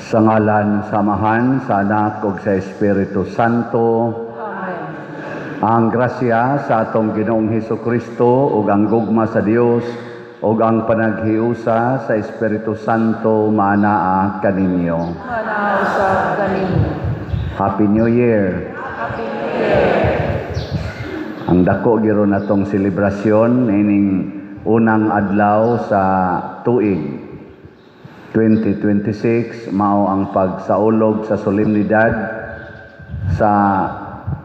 Sa ngalan sa Amahan, sa Anak ug sa Espiritu Santo. Amen. Ang grasya sa atong Ginoong Hesus Kristo ug ang gugma sa Dios ug ang panaghiusa sa Espiritu Santo maanaa kaninyo. Maanaa usab kanimo. Happy New Year. Happy New Year. Ang dako giro natong selebrasyon ining unang adlaw sa tuig 2026, mao ang pagsaulog sa solemnidad sa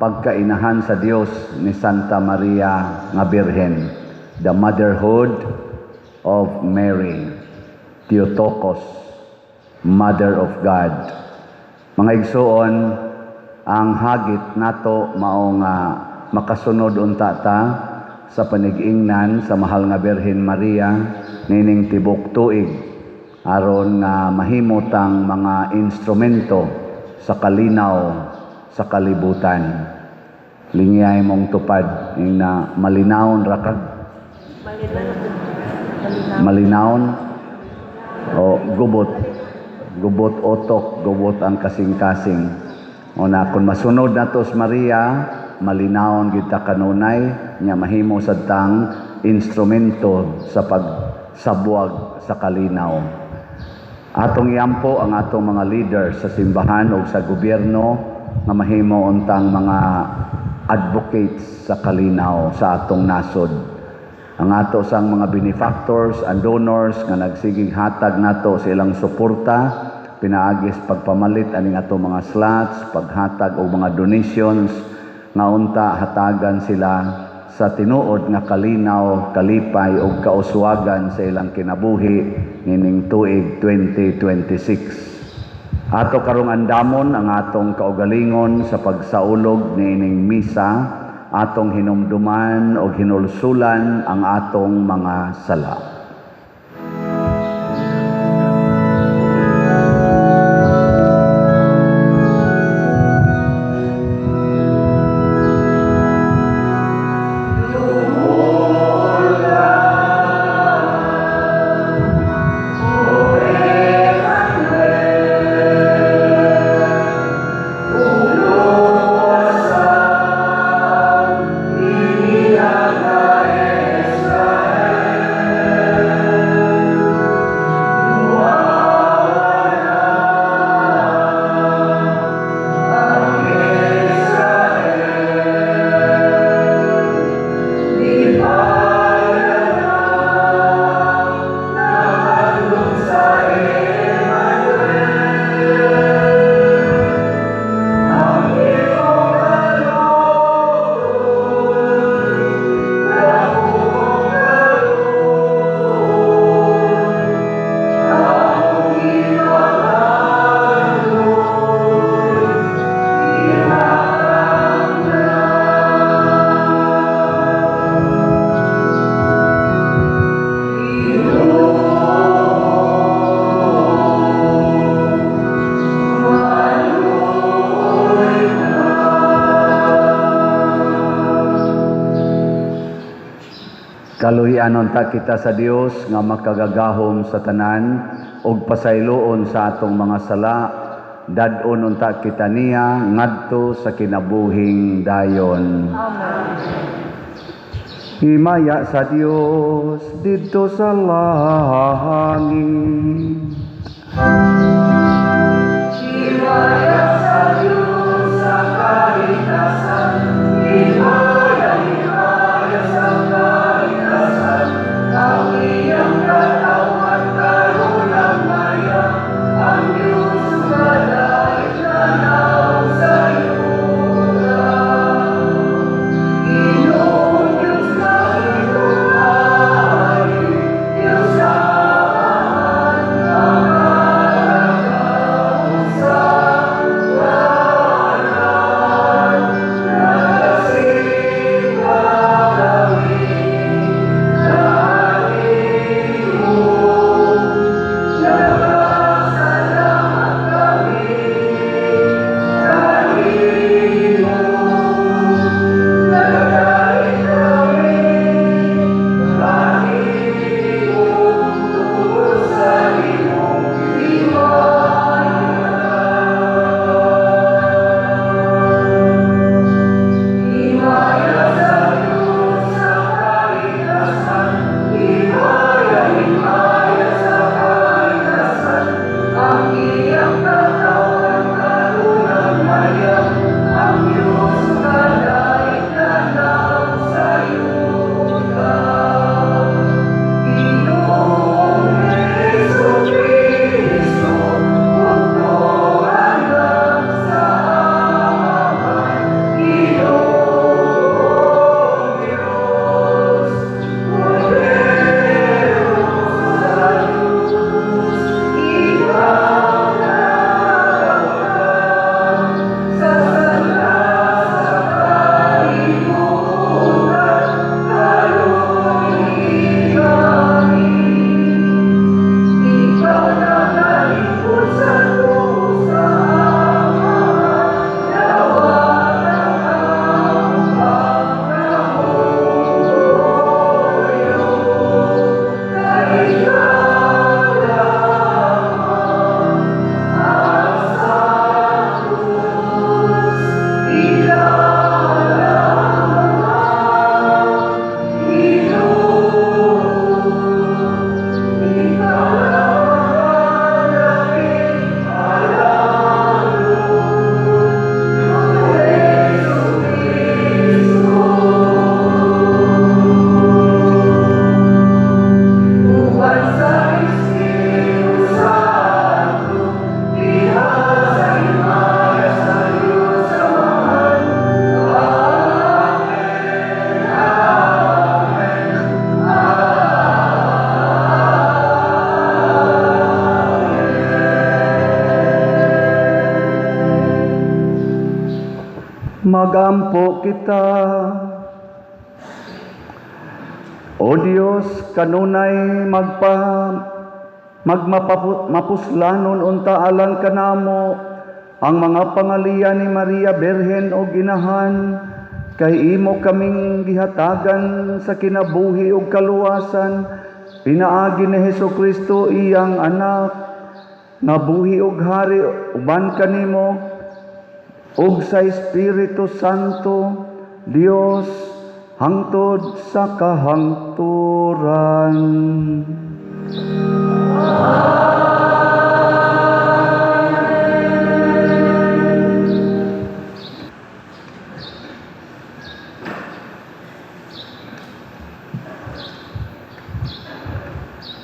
pagkainahan sa Dios ni Santa Maria nga Birhen, the motherhood of Mary, Theotokos, Mother of God. Mga igsuon, ang hagit nato mao nga makasunod unta ta sa panigingnan sa mahal nga Birhen Maria nining tibok tuig aron nga mahimo tang mga instrumento sa kalinaw sa kalibutan. Lingyay mong tupad na malinawon ra kag. Malinawon o gubot, gubot otok, gubot ang kasing-kasing. O na kung masunod nato sa Maria, malinawon gid ta kanunay nya mahimo sad tang instrumento sa pagsabwag sa kalinaw. Atong iampo ang atong mga leader sa simbahan o sa gobyerno nga mahimo untang mga advocates sa kalinaw sa atong nasod. Ang ato sang mga benefactors and donors nga nagsigig hatag nato sa ilang suporta pinaagis pagpamalit aning ato mga slots, paghatag og mga donations nga unta hatagan sila sa tinuod nga kalinaw, kalipay ug kauswagan sa ilang kinabuhi nining tuig 2026. Ato karong andamon ang atong kaugalingon sa pagsaulog niining misa, atong hinumduman og hinulsulan ang atong mga sala. Kaluy-anon ta kita sa Dios nga makagagahom sa tanan ug pasayloon sa atong mga sala, dad-on unta kita niya ngadto sa kinabuhing dayon. Amen. Himaya sa Dios didto sa langit. Himaya sa Diyos sa kaitasan. Magampo kita. O Dios, kanunay magmapuslanon unta alang kanamo ang mga pangaliya ni Maria Birhen og Inahan, kay imo kaming gihatagan sa kinabuhi ug kaluwasan pinaagi ni Hesus Kristo, iyang anak, nga buhi ug hari uban kanimo ug sa Espiritu Santo, Dios, hangtod sa kahangturan.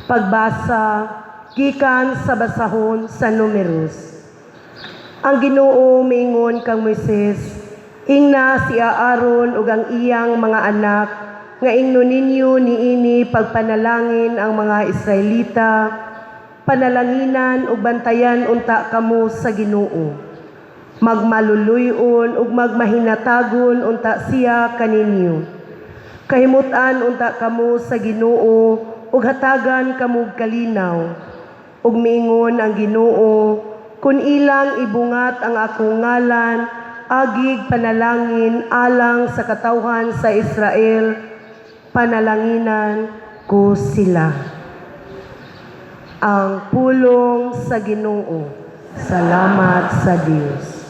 Pagbasa gikan sa basahon sa Numeros. Ang Ginoo miingon kang Moises, "Ingna si Aaron ug ang iyang mga anak nga ingnon ninyo niini pagpanalangin ang mga Israelita, panalanginan ug bantayan unta kamo sa Ginoo. Magmaluluy-on ug magmahinatagon unta siya kaninyo. Kahimutan unta kamo sa Ginoo ug hatagan kamo og kalinaw." Ug miingon ang Ginoo, "Kun ilang ibungat ang akong ngalan, agig panalangin alang sa katawhan sa Israel, panalanginan ko sila." Ang pulong sa Ginoo. Salamat sa Dios.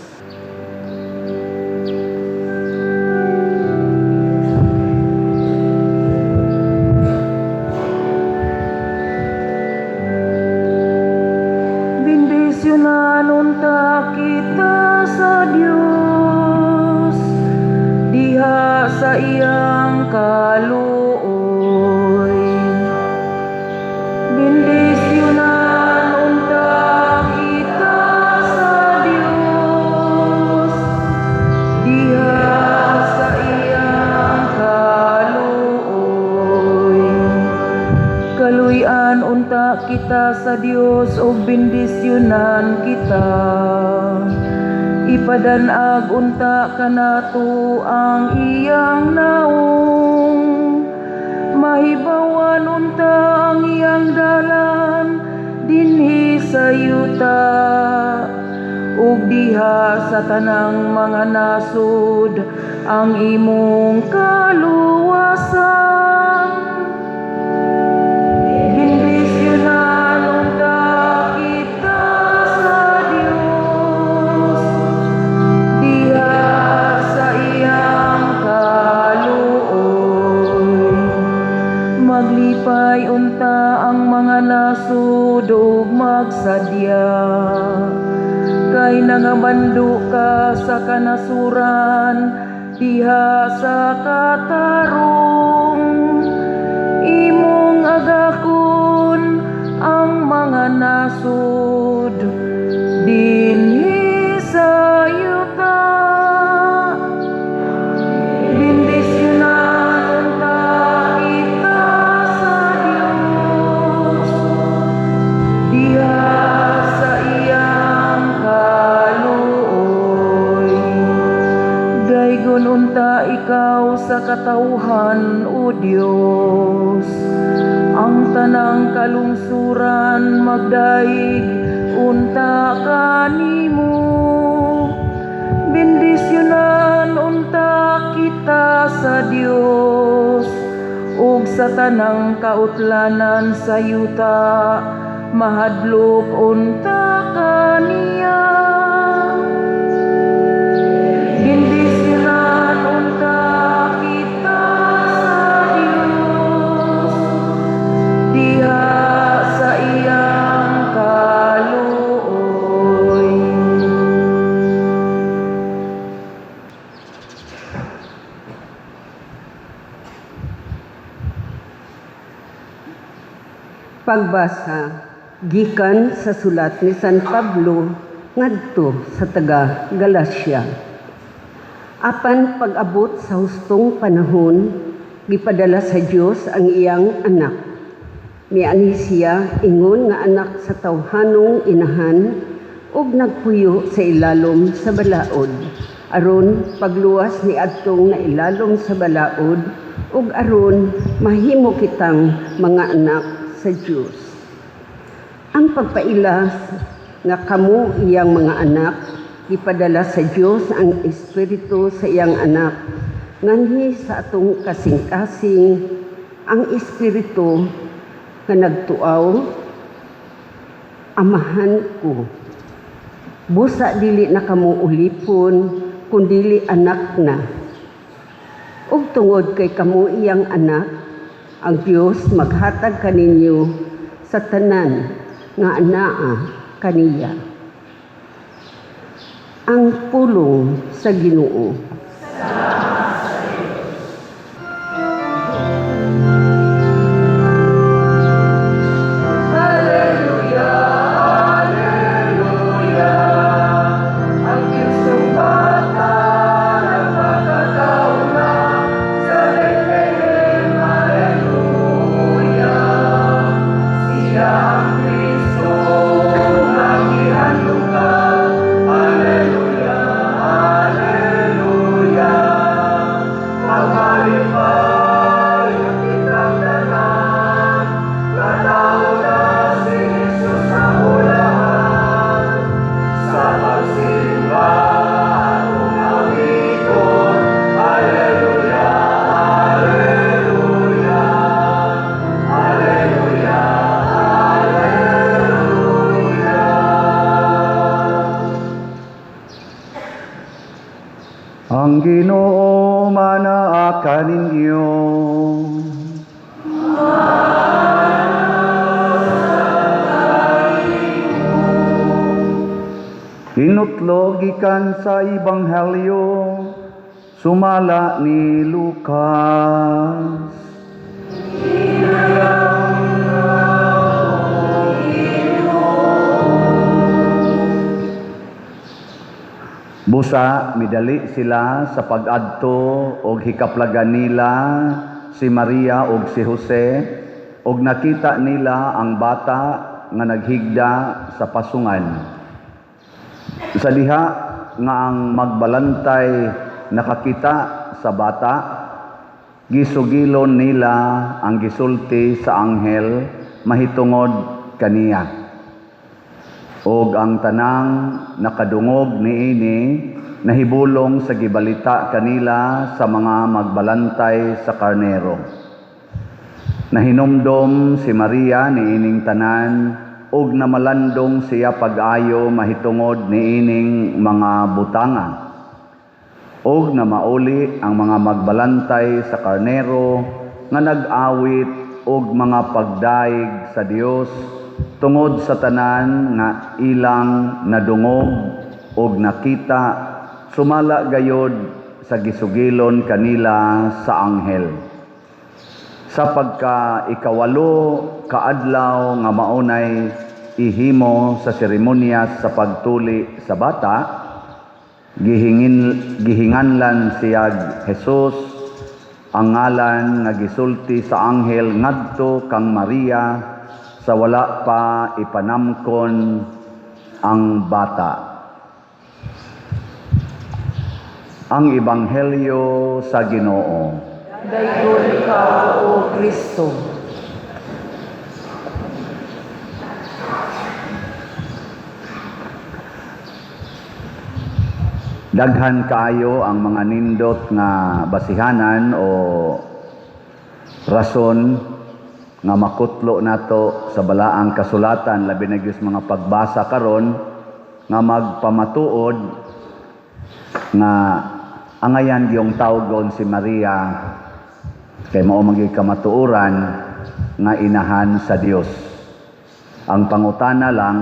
Bendisyonan unta kita sa Dios diha sa iyang kaluoy. Bendisyonan unta kita sa Dios diha sa iyang kaluoy. Kaluy-an unta kita sa Dios ug bendisyonan kita. Ipadanag unta kanato ang iyang naong. Mahibawan unta ang iyang dalan dinhi sa yuta ug diha sa tanang mga nasud ang imong kaluwasan. Bendisyonan unta kita sa Dios diha sa iyang kaluoy. Maglipay unta ang mga nasud ug magsadya, kay nangamando ka sa kanasuran diha sa katarong. Imong agakon ang mga nasud dinhi sa yuta. Bendisyonan unta kita sa Dios diha sa iyang kaluoy. Daygon unta ikaw sa katawhan, O Dios. Ang tanang kalungsuran magdayeg unta kanimo. Bendisyonan unta kita sa Dios ug sa tanang kautlanan sa yuta mahadlok unta kaniya. Bendisyonan unta kita sa Dios diha sa iyang kaluoy. Pagbasa gikan sa sulat ni San Pablo ngadto sa taga Galacia. Apan pag-abot sa hustong panahon, gipadala sa Dios ang iyang anak. Mianhi siya ingon nga anak sa tawhanong inahan ug nagpuyo sa ilalom sa balaod. Aron pagluwas ni adtong nailalom sa balaod ug aron mahimo kitang mga anak sa Dios. Ang pagpaila nga kamo iyang mga anak, gipadala sa Dios ang Espiritu sa iyang anak nganhi sa atong kasing-kasing, ang Espiritu nga nagtuaw, "Amahan ko." Busa dili na kamo ulipon, kundili anak na. Ug tungod kay kamo iyang anak, ang Dios maghatag kaninyo sa tanan nga anaa kaniya. Ang pulong sa Ginoo. Ang Diyos bata nagpakatao na sa Bethlehem, Alleluia. Siya ang Kristo nga gihandom ta, Alleluia, Alleluia. Pagmalipay kitang tanan, natawo na si Jesus sa bulahan. Sa pagsimba atong awiton, Alleluia, Alleluia, Alleluia, Alleluia. Ang Ginoo manaa kaninyo. Hinutlo gikan sa Ebanghelyo sumala ni Lucas. Busa midali sila sa pag-adto og hikaplagan nila si Maria og si Jose og nakita nila ang bata nga naghigda sa pasungan. Sa diha nga ang magbalantay nakakita sa bata, gisugilon nila ang gisulti sa anghel mahitungod kaniya. Og ang tanang nakadungog niini nahibulong sa gibalita kanila sa mga magbalantay sa karnero. Nahinumdom si Maria niining tanan ug namalandong siya pag-ayo mahitungod niining mga butanga. Og namauli ang mga magbalantay sa karnero nga nag-awit og mga pagdaig sa Dios tungod sa tanan nga ilang nadungog og nakita sumala gayod sa gisugilon kanila sa anghel. Sa pagka 8 kaadlaw nga maunay ihimo sa seremonyas sa pagtuli sa bata, gihinganlan siyag Jesus ang ngalan nga gisulti sa anghel ngadto kang Maria sa wala pa ipanamkon ang bata. Ang Ebanghelyo sa Ginoo. Daygon ikaw, O Kristo. Daghan kaayo ang mga nindot nga basihanan o rason nga makutlo nato sa balaang kasulatan, labi na gyud sa mga pagbasa karon nga magpamatuod nga angayan gyung tawgon si Maria kay mao man gyud kamatuoran nga inahan sa Dios. Ang pangutana lang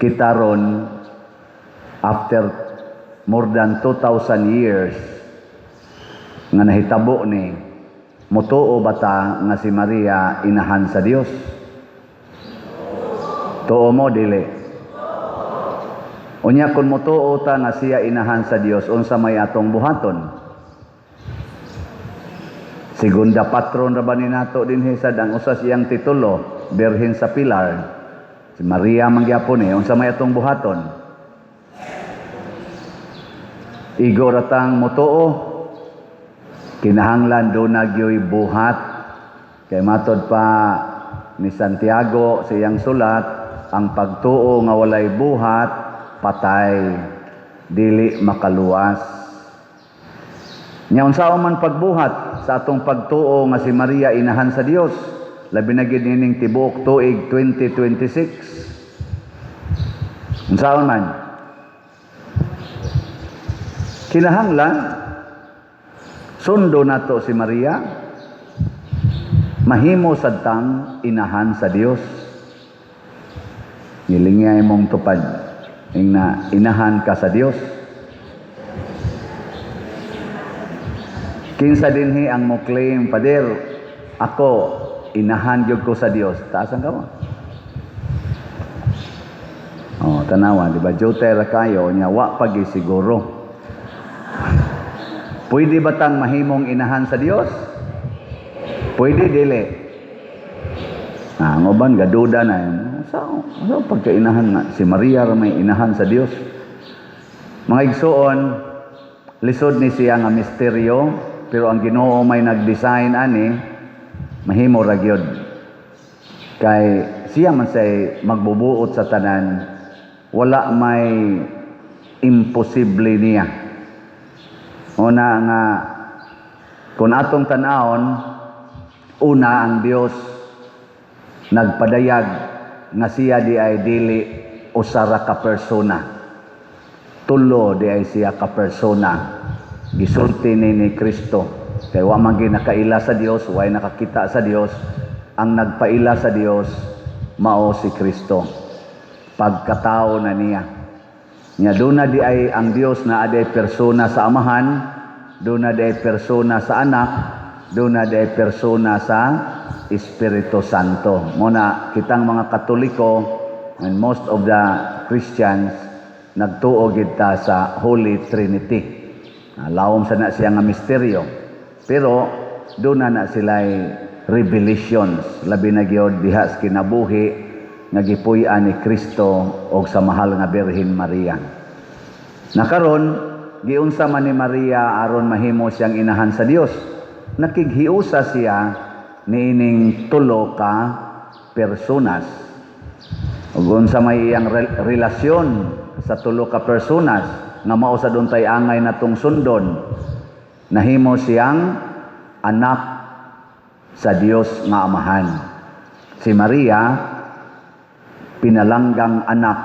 kita ron after more than 2,000 years nga nahitabo ni, mutuo ba ta nga si Maria inahan sa Dios? Tuo mo dili? Unya kun mutuo ta nga siya inahan sa Dios, unsa may atong buhaton? Segunda patron ra ba ni nato dinhi sad ang usa siyang titulo, Birhen sa Pilar. Si Maria man gyapon unsa may atong buhaton? Igo ra tang motuo, kinahanglan duna gyoy buhat. Kay matod pa ni Santiago sa iyang sulat, ang pagtuo nga walay buhat, patay, dili makaluwas. Nya unsaon man pagbuhat sa atong pagtuo nga si Maria inahan sa Dios, labi na gid ining tibuok tuig 2026? Unsaon man? Kinahanglan sundo nato si Maria, mahimo sad tang inahan sa Dios. Ngilingay mong tupad ing na inahan ka sa Dios. Kinsa dinhi ang mo claim, "Pader, ako inahan gyud ko sa Dios"? Taas ang kamot. Oh, tanawa, di ba? Jote ra kayo nya, wa pa siguro. Pwede ba tang mahimong inahan sa Dios? Pwede, dili? Ah, ang uban gaduda na. Sa pagkainahan nga si Maria ra may inahan sa Dios? Mga igsuon, lisod ni siya nga misteryo, pero ang Ginoo may nag-design ani, mahimo ra gyud. Kay siya man say magbubuot sa tanan, wala may imposible niya. Una nga kung atong tan-awon, una ang Dios nagpadayag nga siya di ay dili usa ra ka persona. Tulo di ay siya ka persona. Gisulti ni Kristo. Kay wa man nakaila sa Dios, way nakakita sa Dios. Ang nagpaila sa Dios mao si Kristo. Pagkatao na niya. Nya duna di ay ang Dios na aday persona sa Amahan, duna di ay persona sa Anak, duna di ay persona sa Espiritu Santo. Muna kitang mga Katoliko and most of the Christians nagtuo gid ta sa Holy Trinity. Lawom sa na siya nga misteryo. Pero duna na sila'y revelations, labi na gyud diha sa kinabuhi nga gipuy-an ni Kristo og sa mahal nga Birhen Maria. Nakaron, giunsa man ni Maria aron mahimo siyang inahan sa Dios? Nakighiusa siya niining tulo ka personas. Ug unsa may iyang relasyon sa tulo ka personas nga mao sa duntay angay natong sundon? Nahimo siyang anak sa Dios nga Amahan. Si Maria, pinalanggang anak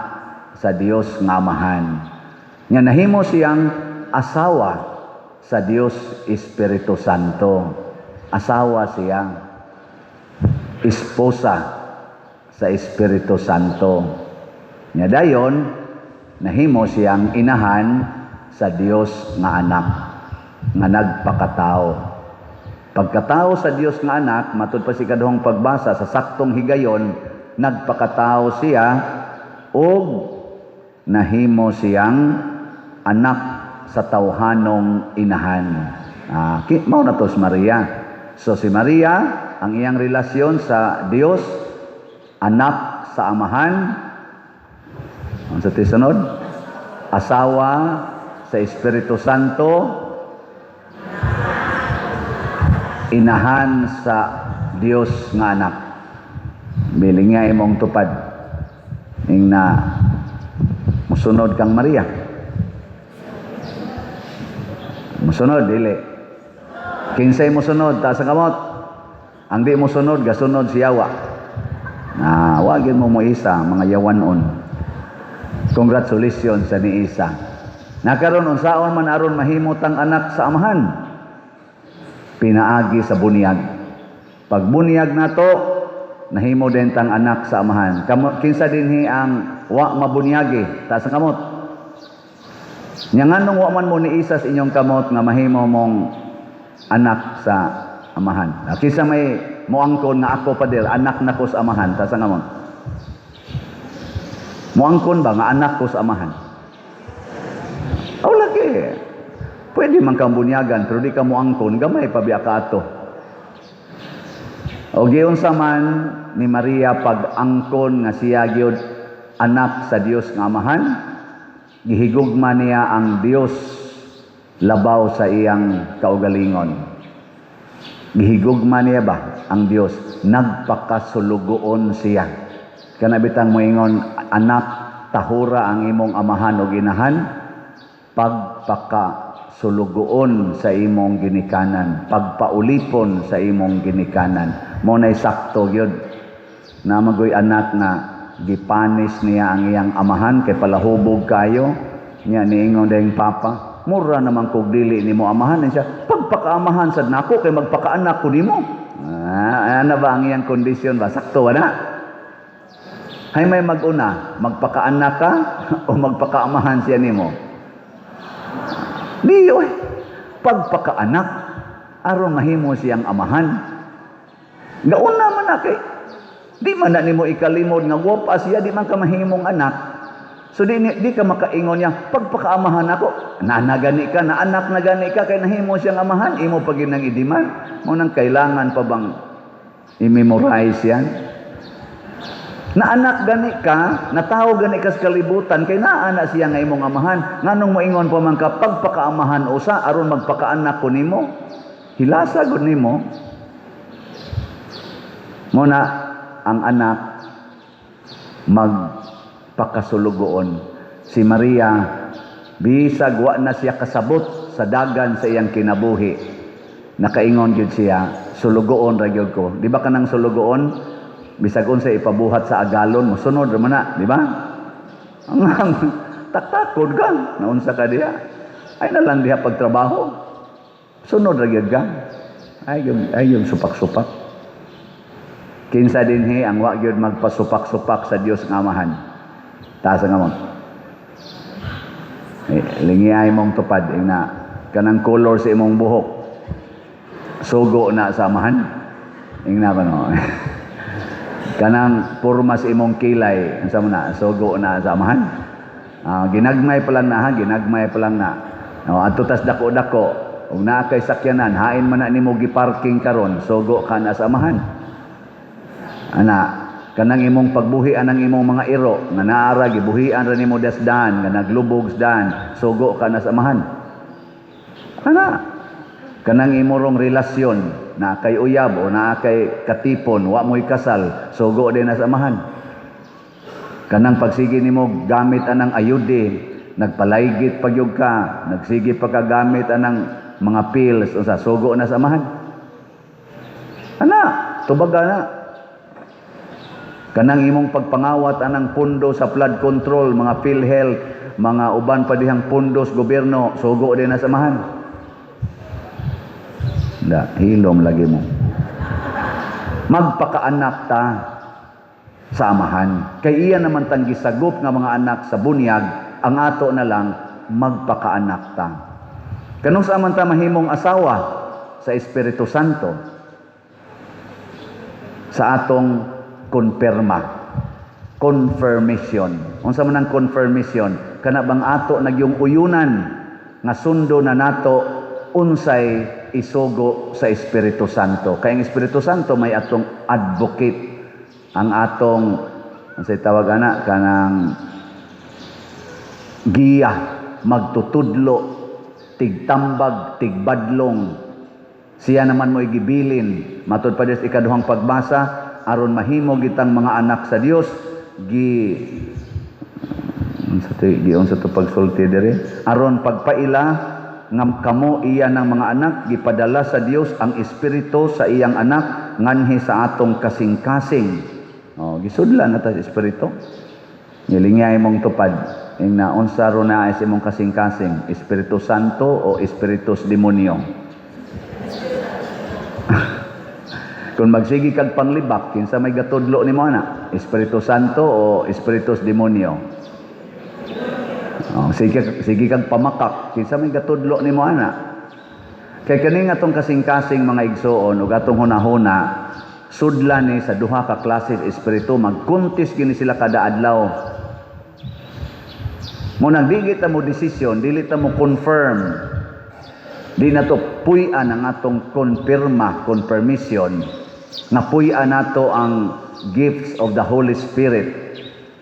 sa Dios nga Amahan. Nga nahimo siyang asawa sa Dios Espiritu Santo. Asawa siya. Esposa sa Espiritu Santo. Nga dayon nahimo siyang inahan sa Dios nga Anak nga nagpakatao. Pagkatao sa Dios nga Anak, matud pa si kaduhang pagbasa, sa saktong higayon nagpakatao siya og nahimo siyang anak sa tawhanong inahan. Mao na to si Maria. So si Maria, ang iyang relasyon sa Dios, anak sa Amahan. Ang sa tisunod, asawa sa Espiritu Santo, inahan sa Dios nga Anak. Biling nga imong tupad ing na musunod kang Maria. Musunod, dili? Kinsay musunod, taas ang kamot. Ang di musunod, gasunod si yawa. Na wagin mo mo isa, mga yawanon. Congratulations sa ni Isa. Nakaron, unsaon man aron mahimot ang anak sa Amahan? Pinaagi sa bunyag. Pag bunyag nato, nahimo din tang anak sa Amahan. Kinsa dinhi ang wa mabunyagi? Taas ang kamot. Nya nganong wa man mo ni isa sa inyong kamot nga mahimo mong anak sa Amahan? Kinsa may moangkon nga "Ako, pader, anak na ko sa Amahan"? Taas ang kamot. Moangkon ba nga "Anak ko sa Amahan"? Aw, lagi. Pwede man kang bunyagan pero di ka moangkon, gamay pa biya ka ato. O giunsa man ni Maria pag-angkon nga siya gyud anak sa Dios nga Amahan? Gihigugma niya ang Dios. Labaw sa iyang kaugalingon. Gihigugma niya ba ang Dios? Nagpakasulugoon siya. Kana bitang moingon, "Anak, tahura ang imong amahan o ginahan," pagpakasulugoon sa imong ginikanan, pagpaulipon sa imong ginikanan. Mao nay sakto gyud. Naa man goy anak nga gipanis niya ang iyang amahan kay palahubog kayo. Nya niingon dayong papa, "Mura naman kog dili nimo amahan." Siya, "Pagpakaamahan sad nako kay magpakaanak ko nimo." Ah, ana ba ang iyang kondisyon ba? Sakto ba na? Hay may mag-una, magpakaanak ka o magpakaamahan siya nimo? Di oy. Pagpakaanak aron mahimo siyang amahan. Gauna man na kay di man na nimo ikalimod nga gwapa siya, di man ka mahimong anak. So di ka makaingon niya, "Pagpakaamahan ako," na gani ka, na anak na gani ka, kay nahimo siyang amahan, imo pa gyud nang idiman. Mao nang kailangan pa bang i-memorize yan? Na anak gani ka, na tao gani ka sa kalibutan, kay naa na siya nga imong amahan. Nganong moingon pa man ka, "Pagpakaamahan usa, aron magpakaanak ko nimo"? Hilasa gud nimo. Mao na, ang anak magpakasulugoon. Si Maria, bisag wa na siya kasabot sa dagan sa iyang kinabuhi, nakaingon gyud siya, "Sulugoon ra gyud ko." Di ba kanang sulugoon, bisag unsa ipabuhat sa agalon, mosunod ra man na, di ba? Ang taktakod ka, naunsa ka diha. Ay na lang diha pagtrabaho. Sunod ra gyud ka. Ay yung supak-supak. Kinsa dinhi ang wa gyud magpasupak-supak sa Dios nga Amahan? Taas ang kamot. Eh, lingiay mong tupad ina kanang color sa imong buhok. Sugo na sa amahan. Ingna ba no? Kanang porma sa imong kilay, unsa man na, sugo na sa amahan. Ah, ginagmay pa lang na ha, ginagmay pa lang na. No, adto tas dako-dako, ug naa kay sakyanan, hain man na nimo giparking karon, sugo ka na sa amahan. Ana, kanang imong pagbuhi anang imong mga iro nga naara gibuhian ra nimo dasdan nga naglubog dan, sugo ka na sa amahan. Ana, kanang imong relasyon na kay uyab o naa kay katipon, wa mo'y kasal, sugo din na sa amahan. Kanang pagsige nimo gamit anang ayude, nagpalaygit pagyug ka, nagsige pa ka gamit anang mga pills, unsa, sugo na sa amahan. Ana, tubaga na. Kanang imong pagpangawat anang pundo sa flood control, mga PhilHealth, mga uban pa dihang pundos gobyerno, sugo din na sa amahan. Da, hilom lagi mo. Magpakaanak ta sa amahan. Kay iya naman tang gisagop nga mga anak sa bunyag, ang ato na lang magpakaanak ta. Kanus-a man ta mahimong asawa sa Espiritu Santo? Sa atong konfirma. Confirmation. Unsa man ang confirmation? Kana bang ato nagyung uyunan nga sundo na nato unsay isugo sa Espiritu Santo. Kay ang Espiritu Santo may atong advocate, ang atong, unsay tawag ana, kanang giya, magtutudlo, tigtambag, tigbadlong. Siya naman mo gibilin. Matud pa sa ikaduhang pagbasa, aron mahimo gitang mga anak sa Dios, gi unsa to, gi unsa to pagsulti diri, aron pagpaila nga kamo iya ng mga anak, gipadala sa Dios ang espiritu sa iyang anak nganhi sa atong kasing-kasing. Oh, gisudlan na ta sa espiritu. Nilingay mong tupad ing naunsa ro na sa imong kasing-kasing, Espiritu Santo o espiritus demonyo? Kung magsige kag panglibak, kinsa may gatudlo nimo ana, Espiritu Santo o espiritus demonyo? Oh, sige, sige kag pamakak, kinsa may gatudlo nimo ana? Kay kani nga atong kasing-kasing, mga igsoon, ug atong hunahuna, sudlan ni sa duha ka klase sa espiritu, magkuntis gini sila kada adlaw. Mao nang di kita mo desisyon, dili ta mo confirm. Di na to puy-an ang atong konfirma, confirmation, nga puy-an nato ang gifts of the Holy Spirit.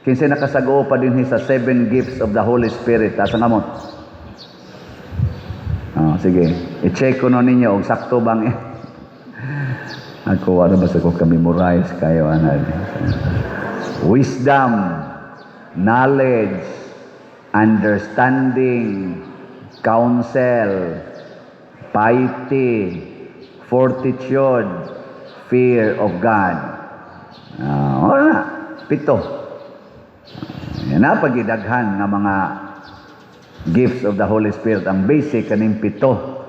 Kinsa nakasag-o pa dinhi sa seven gifts of the Holy Spirit? Asa nga mo? Oh, sige, i-check ko no ninyo og sakto bang ako. Wala ba sa ko ka-memorize kayo ana. Wisdom, knowledge, understanding, counsel, piety, fortitude, fear of God. Ah, wala na. Pito. Yan na pagidaghan nga mga gifts of the Holy Spirit. Ang basic kaning pito.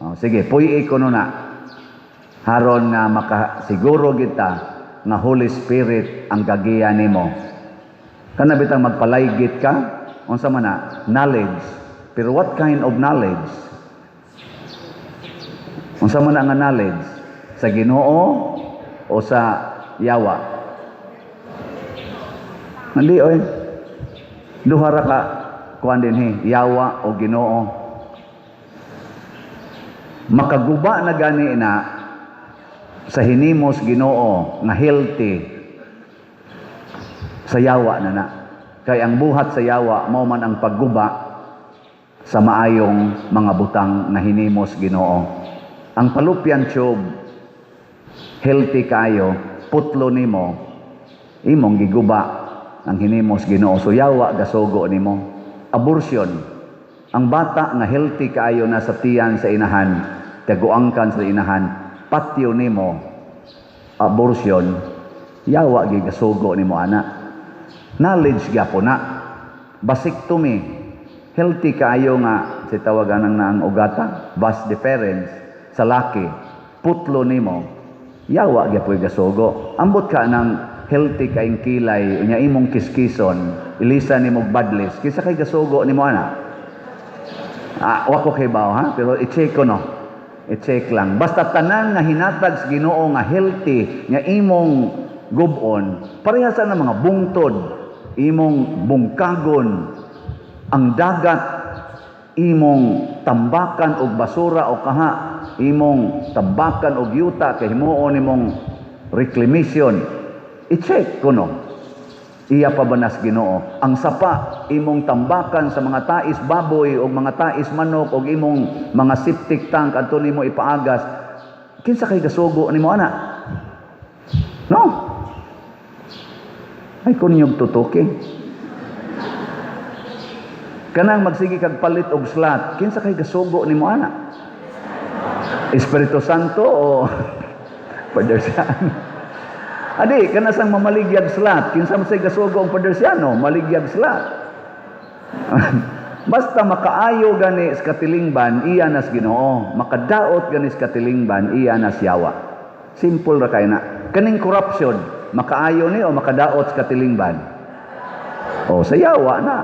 Oh, sige, puy ko no na. Haron nga makasiguro kita nga Holy Spirit ang gagiya nimo. Kana bitang magpalaygit ka, unsa man na? Knowledge. Pero what kind of knowledge? Unsa man na nga knowledge? Sa Ginoo o sa yawa? Hindi oy. Duha ra ka kuan dinhi, yawa o Ginoo. Makaguba na gani na sa hinimos Ginoo nga healthy, sa yawa na na. Kay ang buhat sa yawa mao man ang pagguba sa maayong mga butang nga hinimos Ginoo. Ang fallopian tube, healthy kayo, putlo nimo, imong giguba ang hinimos Ginoo. So yawa gasugo nimo. Abortion. Ang bata nga healthy kaayo na sa tiyan sa inahan, taguangkan sa inahan, patyo nimo, abortion, yawa gigasugo nimo ana. Knowledge gyapon na. Vasectomy. Healthy kaayo nga si tawagan na ang ugata, vas deferens sa laki, putlo nimo, yawa gyapoy gasugo. Ambot ka ng healthy kaing kilay, unya imong kiskison, ilisa nimo badlis, kinsa kay gasugo nimo ana? Ah, wa ko kay ha, pero i-check ko no. I-check lang. Basta tanan nga hinatag sa Ginoo nga healthy nga imong gubon, parehas sa mga bungtod, imong bungkagon, ang dagat, imong tambakan og basura o kaha, imong tambakan og yuta kay himuon nimong reclamation. I-check ko no. Iya pa ba nas Ginoo? Ang sapa, imong tambakan sa mga tais baboy o mga tais manok o imong mga septic tank adto nimo ipaagas. Kinsa kay gasugo nimo ana? No. Ay kun inyong tutuki. Kanang magsige kag palit og slot, kinsa kay gasugo nimo ana? Espiritu Santo o Padersiano? Adi, kana sang mamaligyag slot, kinsa man say gasugo ang Padersiano, maligyag slot. Basta makaayo gani sa katilingban, iya nas Ginoo. Makadaot gani sa katilingban, iya nas yawa. Simple ra kay na. Kaning corruption, makaayo ni o makadaot sa katilingban? O sa yawa na.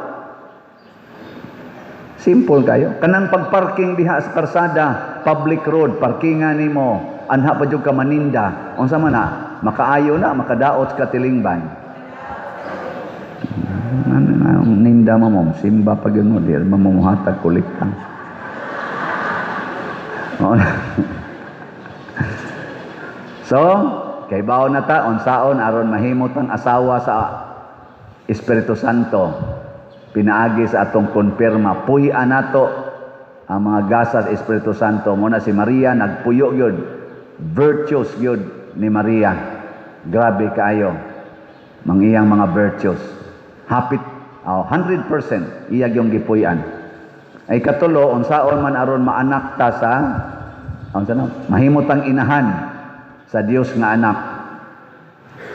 Simple kayo. Kanang pagparking diha sa karsada, public road, parkingan nimo, anha pa jud ka maninda. Unsa man na? Makaayo na, makadaot sa katilingban? Ano na, ninda mo mo, simba pa gyud mo, di ba mo muhatag kolekta. Oo na. So, kay bawo na ta unsaon aron mahimot ang asawa sa Espiritu Santo pinaagi sa atong konpirma. Puy-an nato ang mga gasas Espiritu Santo mo na. Si Maria nagpuyo gyud, virtues gyud ni Maria. Grabe kaayo mang iyang mga virtues, hapit, oh, 100% iya gyung gipuy-an. Ay katulo, unsaon man aron maanak ta sa unsa na mahimot ang inahan sa Dios nga anak?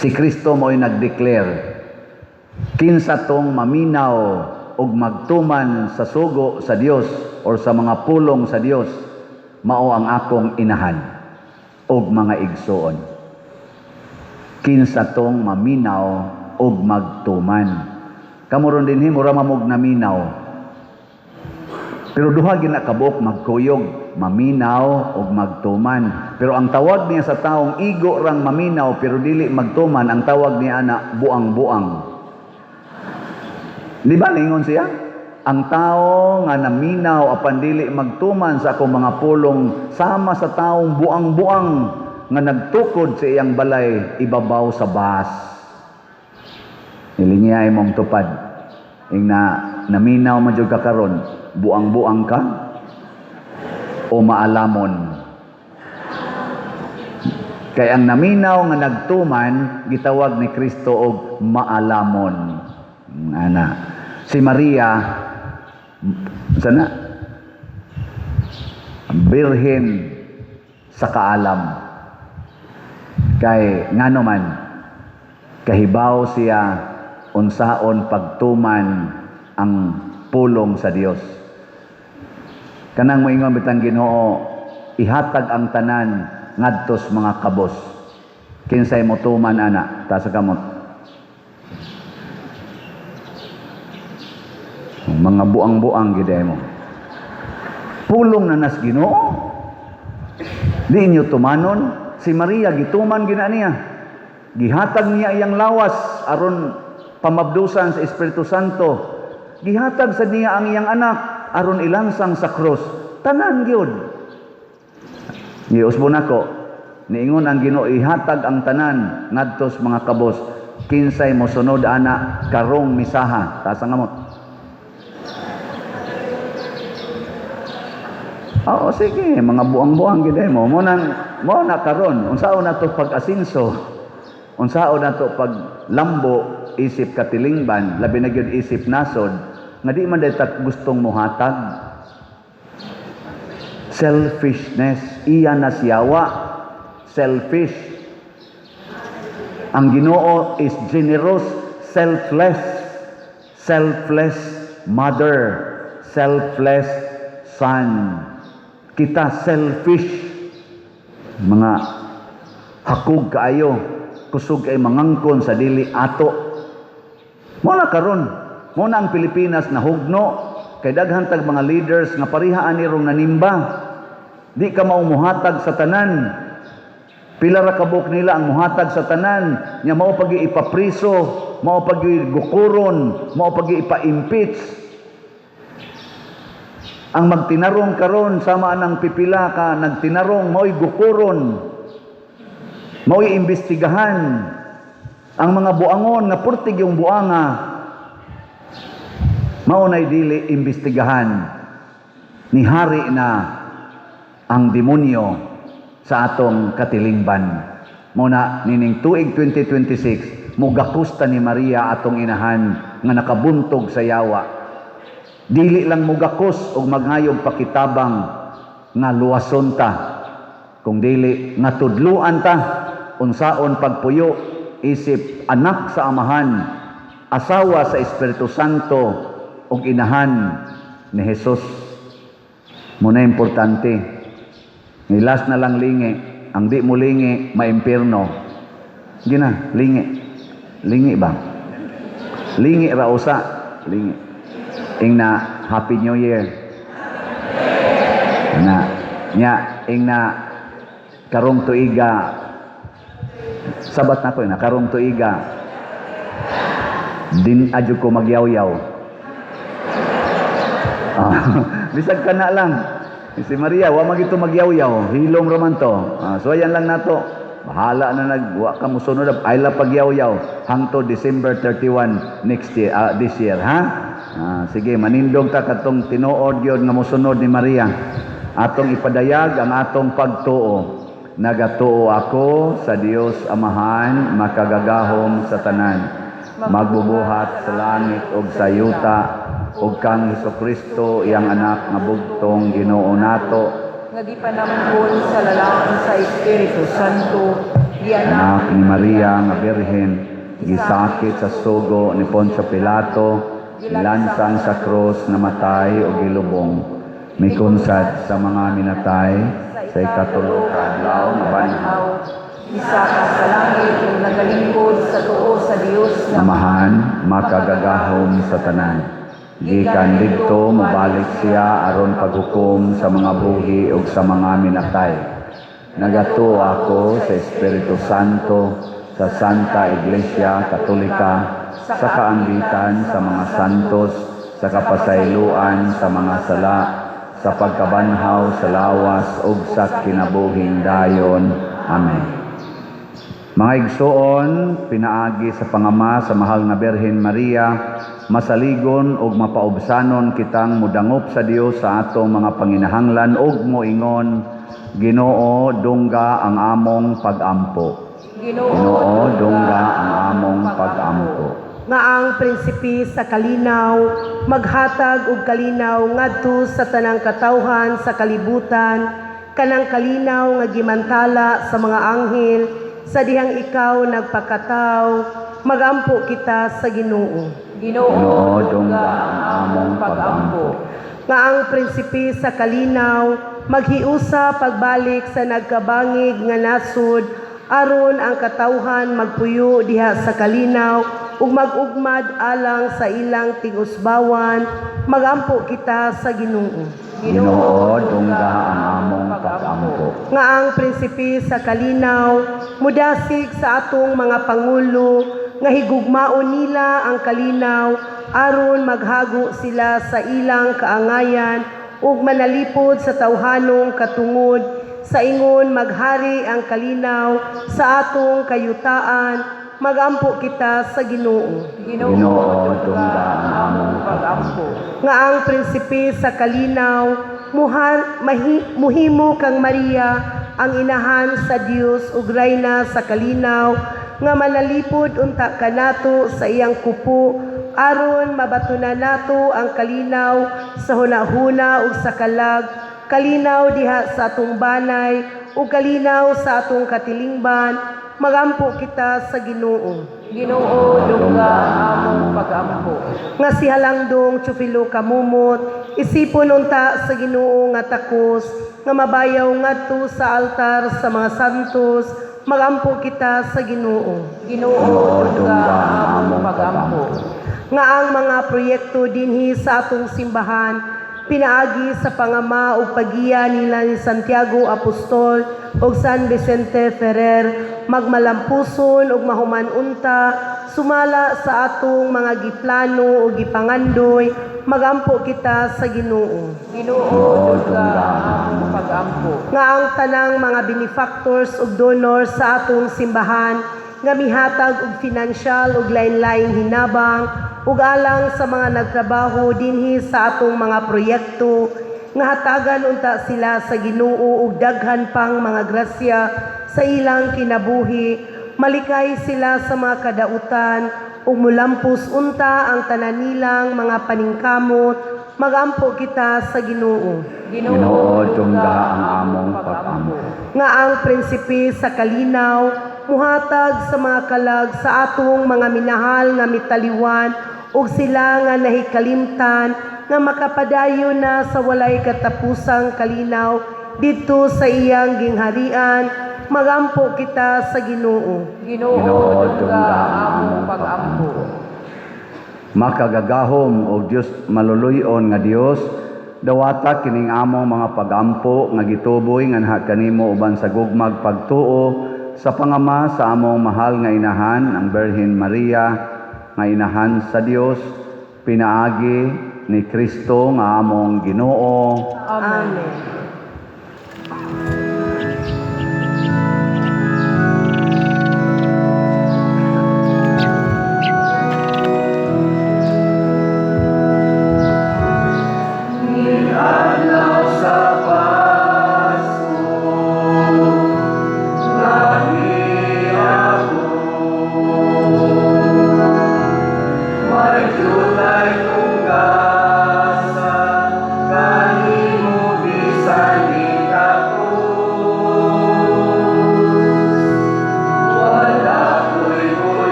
Si Kristo mo'y nagdeclare, "Kinsa tong maminaw ug magtuman sa sugo sa Dios or sa mga pulong sa Dios, mao ang akong inahan ug mga igsuon." Kinsa tong maminaw ug magtuman. Kamo ron dinhi mura mamog naminaw. Pero duha gina kabuok magkuyog, maminaw ug magtuman. Pero ang tawag niya sa taong igo rang maminaw pero dili magtuman, ang tawag niya ana buang-buang. Di ba ningon siya? "Ang tao nga naminaw apan dili magtuman sa akong mga pulong sama sa taong buang-buang nga nagtukod sa iyang balay ibabaw sa bas." Ilingiya imong tupad. Ing na naminaw man jud ka karon, buang-buang ka. O maalamon? Kay ang naminaw nga nagtuman, gitawag ni Kristo og maalamon. Ana. Si Maria sana birhen sa kaalam. Kay ngano man, kahibaw siya unsaon pagtuman ang pulong sa Dios. Kanang moingon bitang Ginoo, ihatag ang tanan ngadtos mga kabos. Kinsay motuman ana? Taas sa kamot. Mga buang-buang gid mo. Pulong na nas Ginoo. Di inyo tumanon. Si Maria gituman gina niya. Gihatag niya iyang lawas aron pamabdusan sa Espiritu Santo. Gihatag sa niya ang iyang anak aron ilansang sa krus. Tanan gyud. Giusbon nako, niingon ang Ginoo, ihatag ang tanan ngadtos mga kabos. Kinsay mosunod ana karong misaha? Taas ang kamot. Oo, sige, mga buang-buang gid mo. Mo nang mo na karon, unsaon nato pag-asinso? Unsaon nato paglambo isip katilingban, labi na gyud isip nasod, nga di man dayta gustong mohatag. Selfishness, iya na siyawa. Selfish. Ang Ginoo is generous, selfless. Selfless mother, selfless son. Kita selfish. Mga hakog kaayo, kusog ay mangangkon sa dili ato. Mo na karon, mo na ang Pilipinas nahugno kay daghan tag mga leaders nga pareha ani rong nanimba. Di ka mao muhatag sa tanan. Pila ra kabuk nila ang muhatag sa tanan, nya mao pagi ipapriso, mao pagi gukuron, mao pagi ipa-impeach. Ang magtinarong karon sama nang pipila ka nagtinarong, mao'y gukuron. Mao'y imbestigahan. Ang mga buangon nga purtig yung buanga, mao na'y dili imbestigahan. Nihari na ang demonyo sa atong katilingban. Mao na nining tuig 2026, mugakusta ni Maria atong inahan nga nakabuntog sa yawa. Dili lang mugakos og maghayog pakitabang nga luwason ta, kung dili nga tudluan ta unsaon pagpuyo isip anak sa Amahan, asawa sa Espiritu Santo ug inahan ni Jesus. Muna importante. Ni last na lang lingi, ang di mo lingi maimpierno. Gina, lingi. Lingi ba? Lingi ra usa, lingi. Ing na Happy New Year. Na nya ing na karong tuiga, sabat na ko na karong tuiga din adyo ko magyaw-yaw. Bisag ka na lang. Si Maria, wa magito magyaw-yaw, hilom ra man to. So ayan lang nato. Bahala na nag wa ka mosunod, ay la pagyaw-yaw hangtod December 31 next year, this year, ha? Sige, manindog ta katong tinuod gyud nga mosunod ni Maria. Atong ipadayag ang atong pagtuo. Nagatuo ako sa Dios Amahan, makagagahom sa tanan, magbubuhat sa langit ug sa yuta, ug kang Hesukristo, iyang anak nga bugtong Ginoo nato, nga gipanampon sa lalaki sa Espiritu Santo, gianak anak ni Maria nga Birhen, gisakit sa sugo ni Poncio Pilato, gilansang sa krus, namatay o gilubong, mikunsad sa mga minatay, sa ikatulo ka adlaw nabanhaw, Misaka sa langit ug nagalingkod sa tuo sa Dios nga Amahan, makagagahom sa tanan. Gikan didto mobalik siya aron paghukom sa mga buhi ug sa mga minatay. Nagatuo ako sa Espiritu Santo, sa Santa Iglesia Katolika, sa kaambitan sa mga santos, sa kapasayloan sa mga sala, sa pagkabanhaw sa lawas ug sa kinabuhing dayon. Amen. Mga igsoon, pinaagi sa pangama sa mahal nga Birhen Maria, Masaligon ug mapaubsanon kitang mudangop sa Dios sa atong mga panginahanglan ug moingon, Ginoo, dungga ang among pagampo. Ginoo, dungga ang among pagampo. Nga ang prinsipe sa kalinaw maghatag og kalinaw ngadto sa tanang katawhan sa kalibutan, kanang kalinaw nga gimantala sa mga anghel sa dihang ikaw nagpakataw, magampo kita sa Ginoo. Ginoo, dungga ang among pagampo. Nga ang prinsipe sa kalinaw maghiusa pagbalik sa nagkabangig nga nasod aron ang katawhan magpuyo diha sa kalinaw ug mag-ugmad alang sa ilang tigusbawan, magampo kita sa Ginoo. Ginoo, dungga ang among pagampo. Nga ang prinsipe sa kalinaw mudasig sa atong mga pangulo nga higugmaon nila ang kalinaw aron maghago sila sa ilang kaangayan ug manalipod sa tawhanong katungod sa ingon maghari ang kalinaw sa atong kayutaan, magampo kita sa Ginoo. Ginoo, dungga ang among pagampo. Nga ang prinsipe sa kalinaw muhimo kang Maria ang inahan sa Dios ug rayna sa kalinaw nga manalipod unta kanato sa iyang kupo aron mabatunan nato ang kalinaw sa hunahuna ug sa kalag, kalinaw diha sa atong banay ug kalinaw sa atong katilingban, magampo kita sa Ginoo. Ginoo, dungga ang among pagampo. Nga si Halangdong Teofilo Camomot isipon unta sa Ginoo nga takos nga mabayaw ngadto sa altar sa mga santos, magampo kita sa Ginoo. Ginoo, dungga ang among pagampo. Nga ang mga proyekto dinhi sa atong simbahan pinaagi sa pangama ug pagiya nila ni Santiago Apostol ug San Vicente Ferrer magmalampuson ug mahuman unta sumala sa atong mga giplano ug gipangandoy, magampo kita sa Ginoo. Ginoo, dungga ang among pagampo. Nga ang tanang mga benefactors ug donors sa atong simbahan nga mihatag og financial ug lain-laing hinabang ug alang sa mga nagtrabaho dinhi sa atong mga proyekto nga hatagan unta sila sa Ginoo og daghan pang mga grasya sa ilang kinabuhi, malikay sila sa mga kadautan ug mulampos unta ang tanan nilang mga paningkamot, magampo kita sa Ginoo. Ginoo, dungga ang among pagampo. Nga ang prinsipe sa kalinaw muhatag sa mga kalag sa atong mga minahal nga mitaliwan ug sila nga nahikalimtan nga makapadayon na sa walay katapusang kalinaw didto sa iyang gingharian, magampo kita sa Ginoo. Ginoo, dungga ang among pagampo. Makagagahom og Dios, maluluy-on nga Dios, dawata kining among mga pagampo nga gituboy nganha kanimo uban sa gugmag pagtuo sa pangama sa among mahal nga inahan ang Birhen Maria nga inahan sa Dios, pinaagi ni Kristo nga among Ginoo. Amen. Amen.